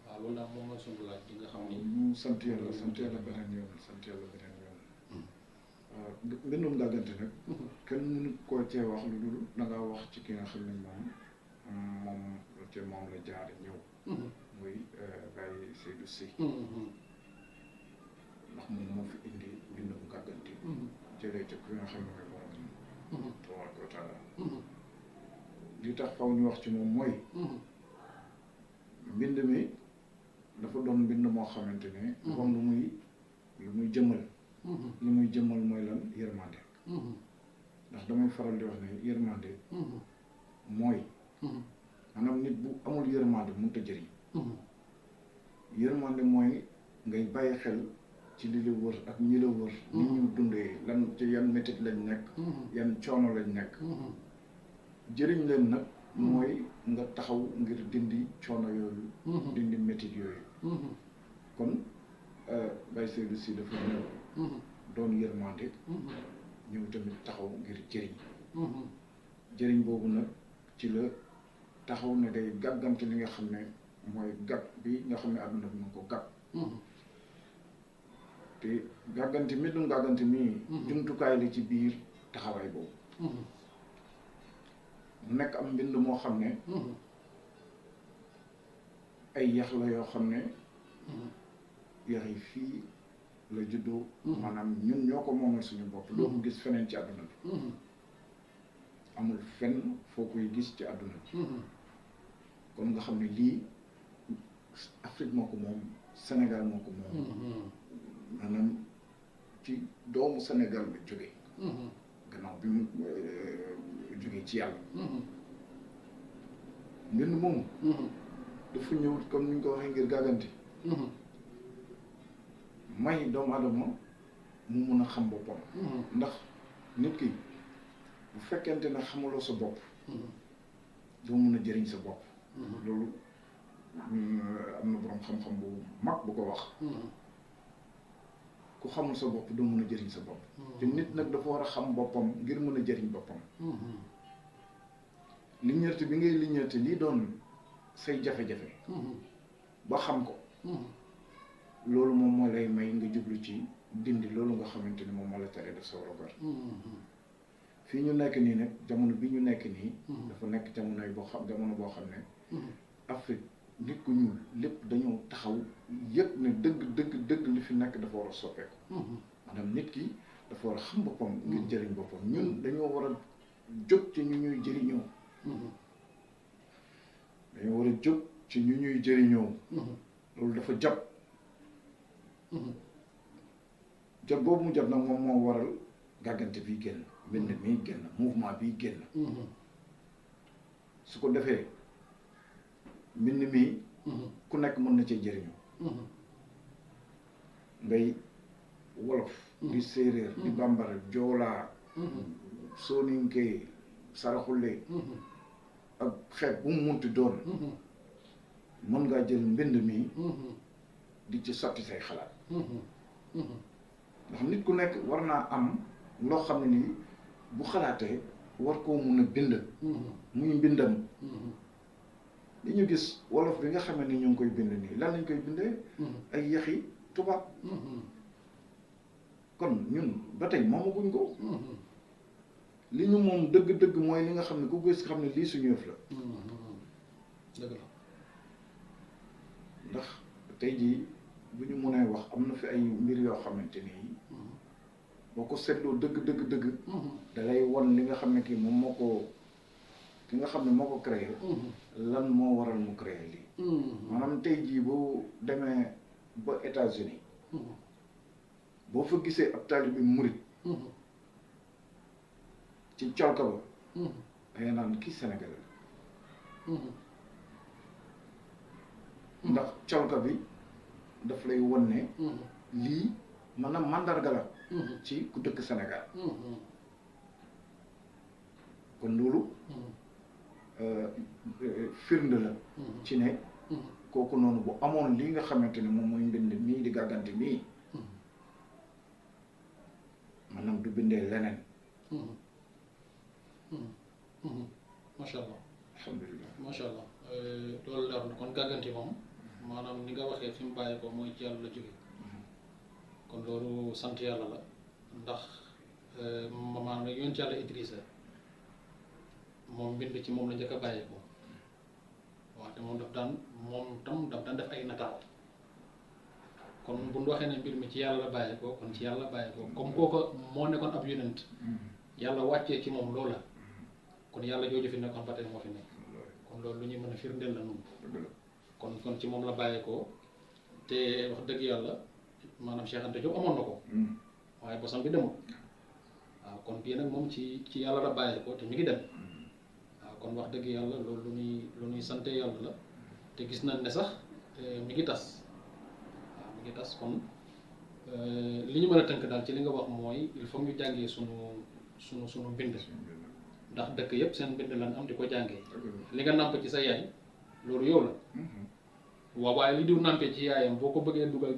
waaw loolu daal moom mooy sunu laaj bi nga xam ni. ñu sant yàlla beneen yoon sant yàlla beneen yoon. waaw mbindum gàggante nag. kenn mënu koo cee wax lu dul da ngaa wax ci ki nga xam ne moom la jaar ñëw. muy Baye Seydou Sy. ndax moom moo fi indi mbindum gàggante. jëlee ci ki nga xam ne mooy borom. tabaaraka wa taala. li tax faw ñu wax ci moom mooy. mbind mi dafa doon mbind moo xamante ne. comme lu muy jëmmal. li muy jëmmal mooy lan yërmande. ndax damay faral di wax ne yërmande. mooy. maanaam nit bu amul yërmande mënut a jëriñ. yërmande mooy ngay bàyyi xel ci li la wër ak ñi la wër. ni ñu dundee lan ci yan métit lañ nekk. yan coono lañ nekk. jëriñ leen nag. mooy nga taxaw ngir dindi coono yooyu. dindi métit yooyu. kon Baye Seydou Sy dafa ñëw. doon yërmande. ñëw tamit taxaw ngir jëriñ. jëriñ boobu nag ci la taxaw ne day gàggante li nga xam ne mooy gàgg bi nga xam ne àdduna bi mu ko gàgg. te gàggante mbindum gàggante mii. jumtukaay la ci biir taxawaay boobu. mu nekk am mbind moo xam ne. ay yax la yoo xam ne. yax yi fii la juddoo. maanaam ñun ñoo ko moomal suñu bopp. doo ko gis feneen ci àdduna bi. amul fenn foo koy gis ci àdduna bi. kon nga xam ne lii Afrique moo ko moom Sénégal moo ko moom. maanaam ci doomu Sénégal bi jógee. gannaaw bi mu jógee ci yàlla. mbind moomu. dafa ñëw comme ni ñu ko waxee ngir gàggante. may doomu adama mu mun a xam boppam. ndax nit ki bu fekkente ne xamuloo sa bopp. doo mun a jëriñ sa bopp. loolu am na boroom xam-xam bu mag bu ko wax. ku xamul sa bopp doo mun a jëriñ sa bopp. te nit nag dafa war a xam boppam ngir mën a jëriñ boppam. liñeerte bi ngay liñeerte lii doon say jafe-jafe. ba xam ko. loolu moom moo lay may nga jublu ci dindi loolu nga xamante ni moom moo la tere def sa warugar. fii ñu nekk nii nag jamono bi ñu nekk nii. dafa nekk jamono boo xam ne. Afrique nit ku ñuul lépp dañoo taxaw yëpp ne dëgg li fi nekk dafa war a soppeeku. maanaam nit ki dafa war a xam boppam ngir jëriñ boppam ñun dañoo war a jóg ci ñu ñuy jëriñoo. dañoo war a jóg ci ñu ñuy jëriñoo. loolu dafa jot. jot boobu mu jot nag moom moo waral gàggante bii génn mbind mii génn mouvement bii génn. su ko defee mbind mii ku nekk mën na cee jëriñu. ngay wolof di séeréer di bambara joolaa sooninke saraxule ak xeet bu mu munti doon mën ngaa jël mbind mii di ci sotti say xalaat. ndax nit ku nekk war naa am loo xam ne nii bu xalaatee war koo mun a bind. muy mbindam. li ñu gis wolof bi nga xam ne ni ñu ngi koy bind nii lan lañ koy bindee. ay yaxi tubaab. kon ñun ba tey moomaguñ ko. li ñu moom dëgg-dëgg mooy li nga xam ne ku gis xam ne lii suñu yëf la. dëgg la. ndax tey jii bu ñu mënee wax am na fi ay mbir yoo xamante ni boo ko seetloo dëgg. da lay won li nga xam ne kii moom moo ko ki nga xam ne moo ko créé. lan moo waral mu créé lii. maanaam tey jii boo demee ba États-Unis boo fa gisee ab taalibe murit ci colka ba. dangay naan kii Sénégal ndax colka bi daf lay won ne. lii maanaam mandarga la. ci ku dëkk Sénégal. kon loolu. firnde la. ci ne. kooku noonu bu amoon lii nga xamante ne moom mooy mbind mii di gàggante mii. maanaam du bindee leneen. macha allah. alhamdulilah. macha allah loolu leer na kon gàgganti moom maanaam ni nga waxee fi mu bàyyi ko mooy ci yàlla la jóge kon loolu sant yàlla la ndax maanaam yonent yàlla Idrissa moom mbind ci moom la njëkk a bàyyi ko waaw te moom daf daan def ay nataal kon bu ñu waxee ne mbir mi ci yàlla la bàyyi ko kon ci yàlla la bàyyi ko comme kooku moo nekkoon ab yonent yàlla wàccee ci moom loola kon yàlla jooju fi nekkoon ba tey moo fi nekk kon loolu lu ñuy mën a firndeel la noonu kon ci moom la bàyyi ko te wax dëgg yàlla maanaam Cheikh Anta Diop amoon na ko waaye bosam bi demul waaw kon bii nag moom ci yàlla la bàyyi ko te mi ngi dem waaw kon wax dëgg yàlla loolu lu ñuy sante yàlla la te gis nañ ne sax mi ngi tas waaw mi ngi tas kon li ñu mën a tënk daal ci li nga wax mooy il faut ñu jàngee sunu mbind ndax dëkk yëpp seen mbind lan am di ko jàngee li nga nàmp ci sa yaay loolu yow la waaw waaye li diw nàmpee ci yaayam boo ko bëggee dugal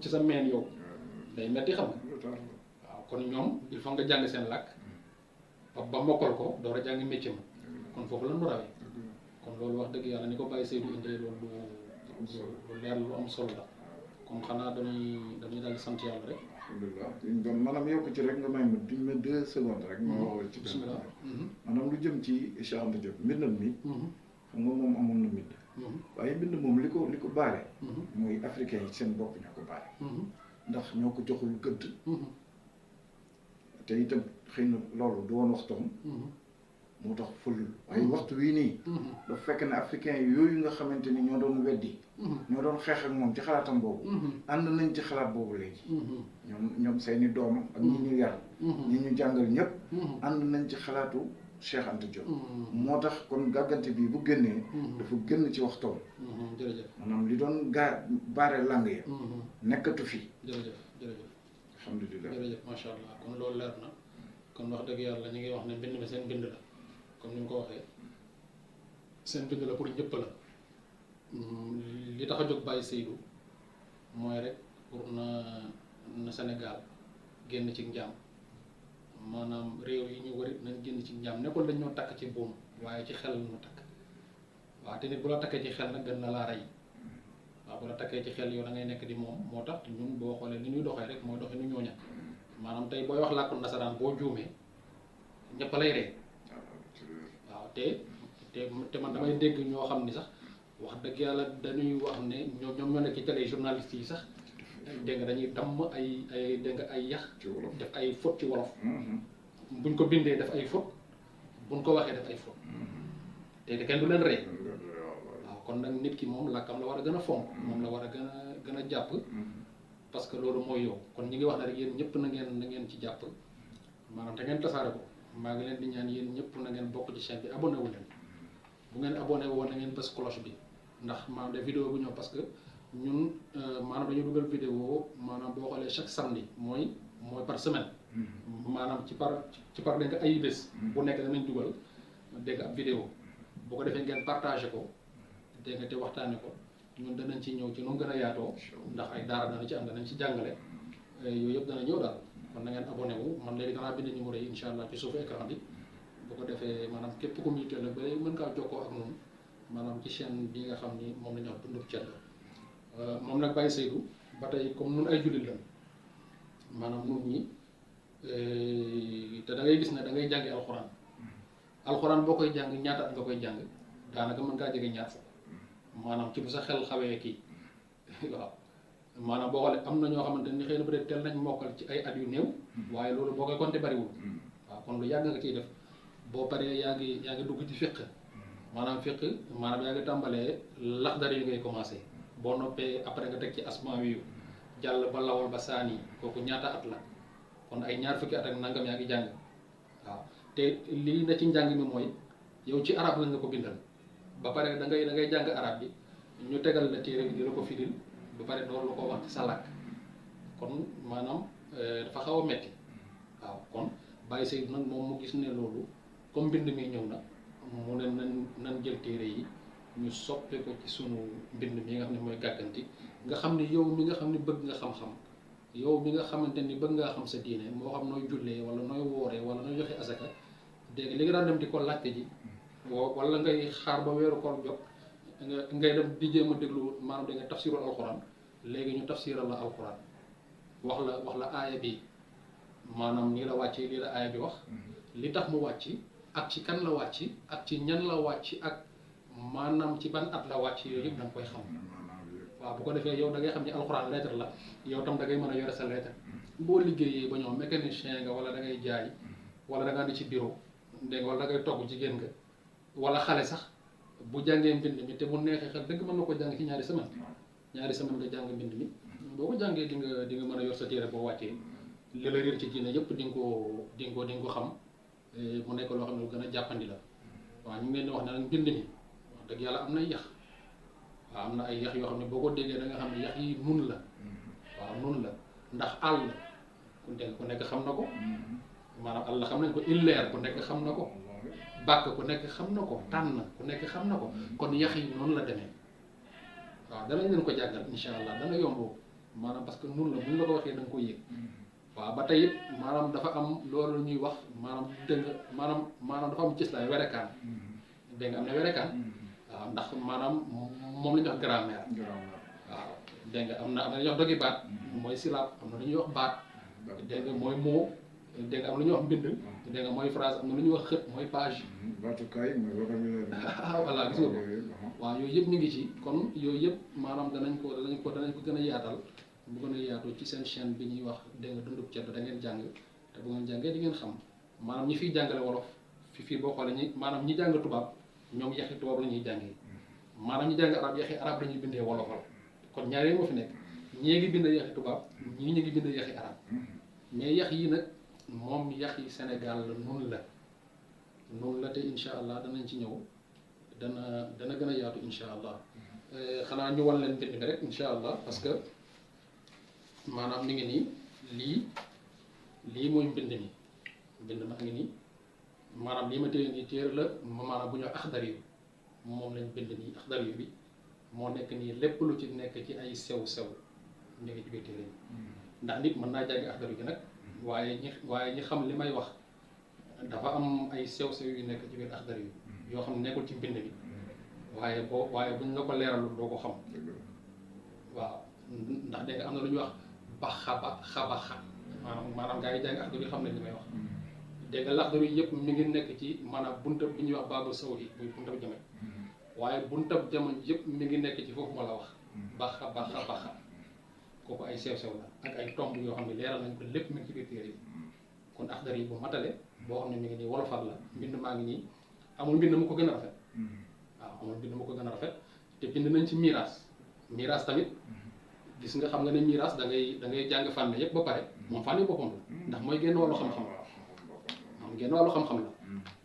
ci sa meen yow day metti xam nga waaw kon ñoom il faut nga jàng seen làkk ba mokkal ko door a jàng métier ma kon foofu la nu rawee kon loolu wax dëgg yàlla ni ko Baye Seydou indee loolu lu leer lu am solo la kon xanaa dañuy daal di sant yàlla rek alhamdulilah maanaam yokk ci rek nga may ma duñ ma 2 secondes rek ma waxal ci bismillah maanaam lu jëm ci Cheikh Anta Diop mbindam mi xam nga moom amoon na mbind waaye mbind moom li ko baare mooy africain yi seen bopp ñoo ko baare ndax ñoo ko joxul gëdd te itam xëy na loolu du woon waxtoom moo tax fëlul waaye waxtu wii nii dafa fekk ne africain yi yooyu nga xamante ni ñoo doon weddi ñoo doon xeex ak moom ci xalaatam boobu ànd nañ ci xalaat boobu léegi ñoom seeni doom ak ñi ñu yar ñi ñu jàngal ñëpp ànd nañ ci xalaatu Cheikh Anta Diop moo tax kon gàggante bi bu génnee dafa génn ci waxtoom jërëjëf maanaam li doon baare lang ya nekkatu fi jërëjëf alhamdulilah jërëjëf macha allah kon loolu leer na kon wax dëgg yàlla ñu ngi wax ne mbind mi seen mbind la comme ni nga ko waxee seen mbind la pour ñëpp la li tax a jóg Baye Seydou mooy rek pour na Sénégal génn ci njaam maanaam réew yi ñu wari nañ génn ci njaam nekkul dañ ñoo takk ci buum waaye ci xel ñu takk waaw te nit bu la takkee ci xel nag gën na laa rey waaw bu la takkee ci xel yow da ngay nekk di moom moo tax ñun boo xoolee ni ñuy doxee rek mooy doxee nu ñooña maanaam tey booy wax làkku nasaraan boo juumee ñëpp lay ree waaw te man damay dégg ñoo xam ni sax wax dëgg yàlla dañuy wax ne ñoom ñoo nekk ci télé journaliste yi sax dégg nga dañuy damm ay dégg nga ay yax def ay faute ci wolof buñ ko bindee def ay faute buñ ko waxee def ay faute te kenn du leen rey waaw kon nag nit ki moom làkkam la war a gën a fonk moom la war a gën a jàpp parce que loolu mooy yow kon ñi ngi wax ne rek yéen ñëpp na ngeen ci jàpp maanaam te ngeen tasaare ko maa ngi leen di ñaan yéen ñëpp na ngeen bokk ci chaîne bi abonné wu leen bu ngeen abonné woon na ngeen bës cloche bi ndax maanaam de vidéo bu ñëw parce que ñun maanaam dañu dugal vidéo maanaam boo xoolee chaque samedi mooy par semaine maanaam ci par dégg nga ay bés bu nekk danañ dugal dégg ab vidéo boo ko defee ngeen partagé ko dégg nga te waxtaane ko ñun danañ ci ñëw ci nu mu gën a yaatoo ndax ay daara dana ci am danañ ci jàngale yooyu yëpp dana ñëw daal kon na ngeen abonné wu man léegi danaa bind numéro yi incha allah ci suufu écran bi bu ko defee maanaam képp ku muy teel ba mën kaa jokkoo ak moom maanaam ci chaîne bi nga xam ni moom la ñuy wax Dundub Ceddo moom nag Baye Seydou ba tey comme nun ay jullit lan maanaam nun ñi te da ngay gis ne da ngay jàngi alxuraan boo koy jàng ñaata at nga koy jàng daanaka mën ngaa jege ñaar fukk maanaam ci bu sa xel xawee kii waaw maanaam boo xoolee am na ñoo xamante ni xëy na peut-être teel nañ mokkal ci ay at yu néew waaye loolu boo koy compter bariwul waaw kon lu yàgg nga ciy def boo paree yaa ngi dugg ci fiqh maanaam yaa ngi tàmbalee laxdar yu ngay commencé boo noppee après nga teg ci asmaa yu jàll ba lawal ba saani kooku ñaata at la kon ay ñaar fukki at ak nangam yaa ngi jàng waaw te lii na ci njàng mi mooy yow ci arab lañ nga ko bindal ba pare da ngay jàng arab bi ñu tegal la téere bi di la ko firil ba pare door la ko wax ci sa làkk kon maanaam dafa xaw a metti waaw kon Baye Seydou nag moom mu gis ne loolu comme mbind mi ñëw na mu ne nan jël téere yi ñu soppe ko ci sunu mbind mi nga xam ne mooy gàgganti nga xam ne yow mi nga xam ne bëgg nga xam-xam yow mi nga xamante ni bëgg ngaa xam sa diine moo xam nooy jullee wala nooy wooree wala nooy joxe asaka dégg li nga daan dem di ko laajte ji wala ngay xaar ba weeru koor jot ngay dem di jéem a déglu maanaam da nga tafsirul alxuraan léegi ñu tafsiral la alxuraan wax la aaya bi maanaam nii la wàccee lii la aaya bi wax li tax mu wàcc ak ci kan la wàcc ak ci ñan la wàcc ak maanaam ci ban at la wàcc yooyu yëpp da nga koy xam waaw bu ko defee yow da ngay xam ni alxuraan lettre la yow tam da ngay mën a yore sa lettre boo liggéeyee ba ñoom mécanicien nga wala da ngay jaay wala da ngaa di ci bureau dégg nga wala da ngay togg jigéen nga wala xale sax bu jàngee mbind mi te bu neexee xel dëgg mën na ko jàng ci ñaari semaine nga jàng mbind mi boo ko jàngee di nga mën a yor sa téere boo wàccee li la réer ci diine yëpp di nga ko xam mu nekk loo xam ne lu gën a jàppandi la waaw ñu ngi leen di wax ne nag mbind mi wax dëgg yàlla am na yax waaw am na ay yax yoo xam ne boo ko déggee da nga xam ne yax yi nun la waaw nun la ndax àll ku nekk xam na ko maanaam àll xam nañ ko illeer ku nekk xam na ko bàkk ku nekk xam na ko tànn ku nekk xam na ko kon yax yi noonu la demee waaw danañ leen ko jàngal incha allah dana yomb maanaam parce que nun la buñ la ko waxee da nga koy yëg waaw ba tey it maanaam dafa am loolu ñuy wax maanaam dëng maanaam dafa am cëslaay werekaan dégg nga am na werekaan waaw ndax maanaam moom la ñuy wax grammaire waaw dégg nga am na lu ñuy wax dogi baat mooy silaab am na lu ñuy wax baat dégg nga mooy mot dégg nga am lu ñuy wax mbind dégg nga mooy phrase am na lu ñuy wax xët mooy page baatukaay mooy voilà gis nga ko waaw yooyu yëpp ñu ngi ci kon yooyu yëpp maanaam danañ ko gën a yaatal bu gën a yaatu ci seen chaîne bi ñuy wax dégg nga Dundub Ceddo da ngeen jàng te bu ngeen jàngee di ngeen xam maanaam ñi fiy jàngale wolof fii boo xoolee ñi jàng tubaab ñoom yaxi tubaab la ñuy jàngee maanaam ñi jàng arab yaxi arab la ñuy bindee wolofal kon ñaaree moo fi nekk ñii ngi bind yaxi tubaab ñii ñu ngi bind yaxi arab mais yax yi nag moom yax yi Sénégal la noonu la te incha allah danañ ci ñëw dana gën a yaatu incha allah xanaa ñu wan leen mbind mi rek incha allah parce que maanaam mi ngi nii lii mooy mbind maa ngi nii maanaam lii ma téye nii téere la maanaam bu ñu wax axdar yu moom lañ bind nii axdar yu bi moo nekk nii lépp lu ci nekk ci ay sew-sew ñu ngi ci biir téere yi ndax nit mën naa jàngi axdar yu gi nag waaye ñi xam li may wax dafa am ay sew-sew yu nekk ci biir axdar yu yoo xam ne nekkul ci mbind bi waaye buñ la ko leeralul doo ko xam waaw ndax dégg nga am na lu ñuy wax xabaxa maanaam gaa yi jàng axdar yu xam ne li may wax dégg nga laxdar yu yëpp mi ngi nekk ci maanaam buntab bi ñuy wax baabu sawdi muy buntab jame waaye buntab jamono yëpp mi ngi nekk ci foofu ma la wax baxa kooku ay sew-sew la ak ay tomb yoo xam ne leeral nañ ko lépp mi ngi ci biir téere yi kon axdar yi bu matale boo xam ne mi ngi nii wolofal la mbind maa ngi nii amul mbind mu ko gën a rafet waaw amul mbind mu ko gën a rafet te bind nañ ci miraas tamit gis nga xam nga ne miraas da ngay jàng fànn yëpp ba pare moom fànn yi boppam la ndax mooy génn wàllu xam-xam moom génn wàllu xam-xam la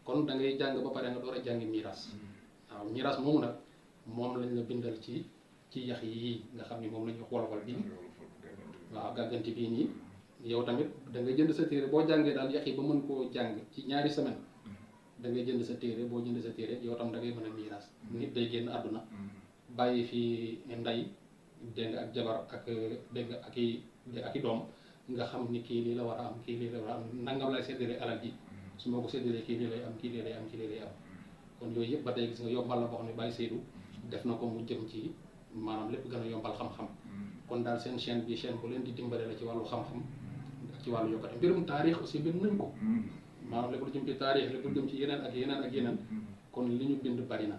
kon da ngay jàng ba pare nga door a jàngi miraas waaw miraas moomu nag moom lañ la bindal ci yax yi nga xam ni moom la ñu wolofal bii waaw gàgganti bii nii yow tamit da ngay jënd sa téere boo jàngee daal yax yi ba mën koo jàng ci ñaari semaine da ngay jënd sa téere boo jënd sa téere yow tam da ngay mën a miiras nit day génn àdduna bàyyi fi nday dégg nga ak jabar ak dégg nga ak i doom nga xam ni kii lii la war a am kii lii la war a am nangam lay séddale alal ji su ma ko séddalee kii lii lay am kii lii lay am kii lii lay am kon yooyu yëpp ba tey gis nga yombal la boo xam ne Baye Seydou def na ko mu jëm ci maanaam lépp gën a yombal xam-xam kon daal seen chaîne bi chaîne bu leen di dimbale la ci wàllu xam-xam ak ci wàllu yokkate mbirum taarix aussi bind nañ ko maanaam lépp lu jëm ci taarix lépp lu jëm ci yeneen ak yeneen kon li ñu bind bari na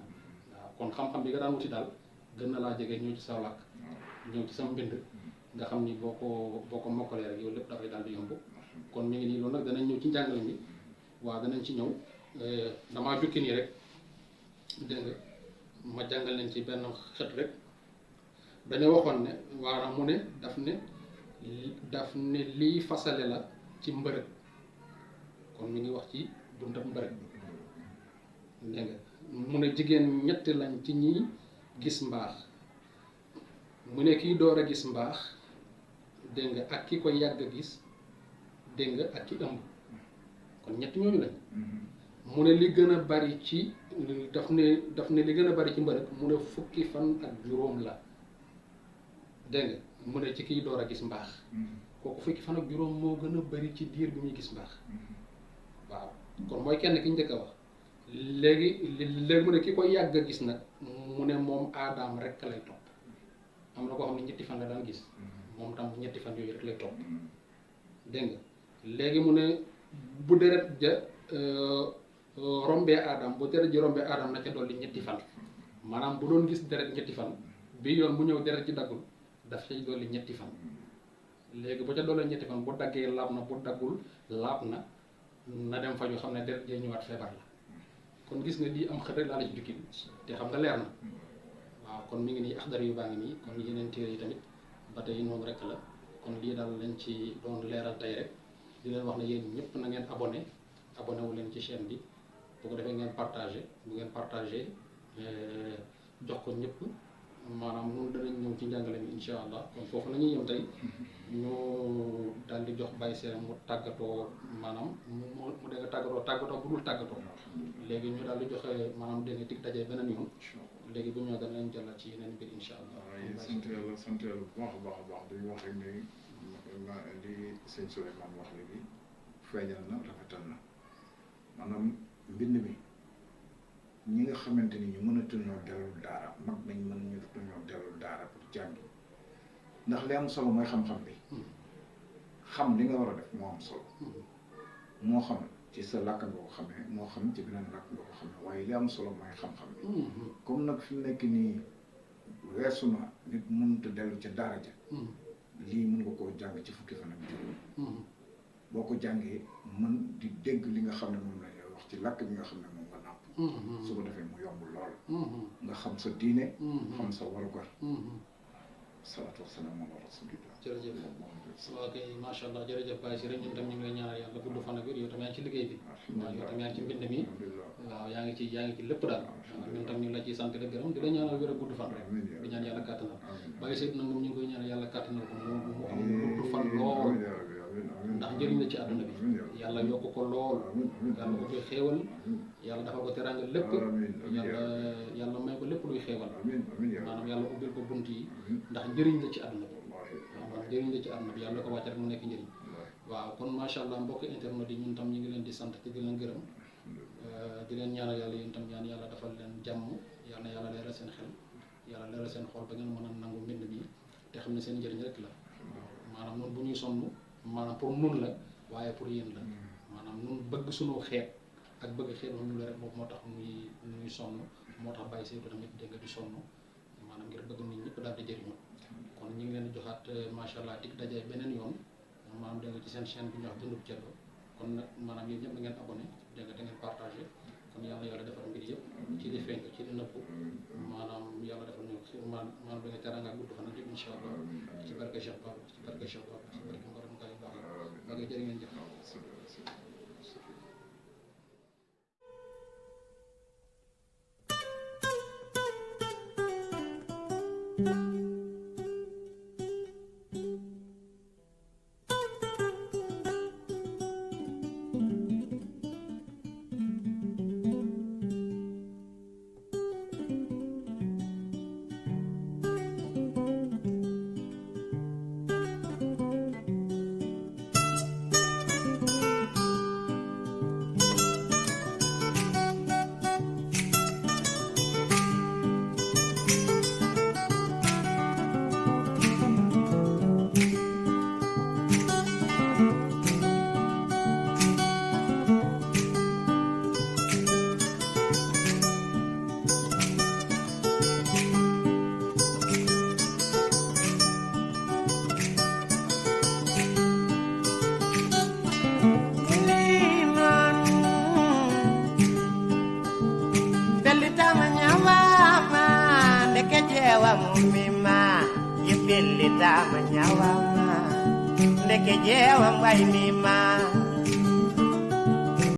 waaw kon xam-xam bi nga daan wuti daal gën na laa jege ñëw ci sa làkk ñëw ci sama mbind nga xam ni boo ko mokkalee rek yow lépp dafay daal di yomb kon mi ngi nii loolu nag danañ ñëw ci njàngale mi waaw danañ ci ñëw damaa jukki nii rek dégg nga ma jàngal leen ci benn xët rek dañoo waxoon ne waara mu ne daf ne lii fasale la ci mbërëg kon mi ngi wax ci buntab mbërëg dégg nga mu ne jigéen ñett lañ ci ñi gis mbaax mu ne kii door a gis mbaax dégg nga ak ki ko yàgg a gis dégg nga ak ki ëmb kon ñett ñooñu lañ mu ne li gën a bari ci daf ne li gën a bari ci mbërëg mu ne fukki fan ak juróom la dégg nga mu ne ci kiy door a gis mbaax kooku fukki fan ak juróom moo gën a bari ci diir bi muy gis mbaax waaw kon mooy kenn ki njëkk a wax léegi mu ne ki koy yàgg a gis nag mu ne moom aadaam rek lay topp am na koo xam ne ñetti fan la daan gis moom tam ñetti fan yooyu rek lay topp dégg nga léegi mu ne bu deret ja rombee aadam bu deret ji rombee aadam na ca dolli ñetti fan maanaam bu doon gis deret ñetti fan bi yoon bu ñëw deret ji daggul daf cay dolli ñetti fan léegi bu ca dolli ñetti fan bu daggee laab na bu daggul laab na dem fa ñu xam ne deret jee ñëwaat feebar la kon gis nga lii am xel rek laa la ci jukki te xam nga leer na waaw kon mi ngi nii axdar yu baa ngi nii kon yeneen téere yi tamit ba tey noonu rek la kon lii daal lañ ci doon leeral tey rek di leen wax ne yéen ñëpp na ngeen abonné wu leen ci chaîne bi bu ko defee ngeen partagé bu ngeen partagé jox ko ñëpp maanaam noonu danañ ñëw ci njàngale mi incha allah kon foofu la ñuy yem tey ñu daal di jox Baye Seex mu tàggatoo maanaam mu dégg nga tàggatoo bu dul tàggatoo léegi ñu daal di joxe maanaam dégg nga dig daje beneen yoon léegi bu ñu danañ jàllal ci yeneen mbir incha allah. waaw sant yàlla bu baax a baax dañuy wax rek ne li sëñ Souleymane wax léegi feeñal na rafetal na maanaam mbind mi ñi nga xamante ni ñu mënatuñoo dellu daara mag nañ ñu dellu daara pour jàngi ndax li am solo mooy xam-xam bi xam li nga war a def moo am solo moo xam ci sa làkk nga ko xamee moo xam ci beneen làkk nga ko xamee waaye li am solo mooy xam-xam bi comme nag fi mu nekk nii weesu na nit mënut a dellu ca daara ja lii mën nga koo jàng ci fukki fan ak juróom boo ko jàngee mën di dégg li nga xam ne moom la ñuy wax ci làkk bi nga xam ne moom nga nàmp su ko defee mu yomb lool nga xam sa diine xam sa warugar salaatu wasalaam ala rasulillah jërëjëf waaw kay macha allah jërëjëf Baye si rek ñun tam ñu ngi lay ñaanal yàlla gudd fan ak wér yow tam yaa ngi ci liggéey bi waaw yow tam yaa ngi ci mbind mi waaw yaa ngi ci lépp daal ñun tam ñu la ciy sant la gërëm di la ñaanal wér ak gudd fan rek di ñaan yàlla kàttanal Baye Seydou nag moom ñu ngi koy ñaanal yàlla kàttanal ko mu am gudd fan lool ndax njëriñ la ci àdduna bi yàlla yokk ko lool yàlla ko koy xéewal yàlla dafa ko teraanga lépp yàlla may ko lépp luy xéewal maanaam yàlla ubbil ko bunt yi ndax njëriñ la ci àdduna bi waaw njëriñ la ci àdduna bi yàlla ko wàcc rek mu nekk njëriñ waaw kon macha allah mbokk internet yi ñun tam ñu ngi leen di sant te di leen gërëm di leen ñaanal yàlla yéen tam ñaan yàlla defal leen jàmm yal na yàlla leeral seen xel yàlla leeral seen xol ba ngeen mën a nangu mbind mi te xam ne seen njëriñ rek la maanaam noonu bu ñuy sonn maanaam pour nun la waaye pour yéen la maanaam nun bëgg suñu xeet ak bëgg xeet ñu la rek boobu moo tax muy sonn moo tax Baye Seydou tamit dégg nga di sonn maanaam ngir bëgg nit ñëpp daal di jëriñu kon ñu ngi leen di joxaat macha allah dig daje beneen yoon maanaam dégg nga ci seen chaîne bi ñu wax Dundub Ceddo kon nag maanaam yéen ñëpp da ngeen abonné dégg nga da ngeen partagé kon yàlla defal mbir yëpp ci di feeñ ci di nëbbu maanaam yàlla defal ñu maanaam da nga teraanga gudd fan ak yëpp incha allah ci barke Cheikh Baba ci barke Cheikh Baba ci barke Mborom Kay baax la nga jërë ngeen jëf Ndeke jewa mbay mi ma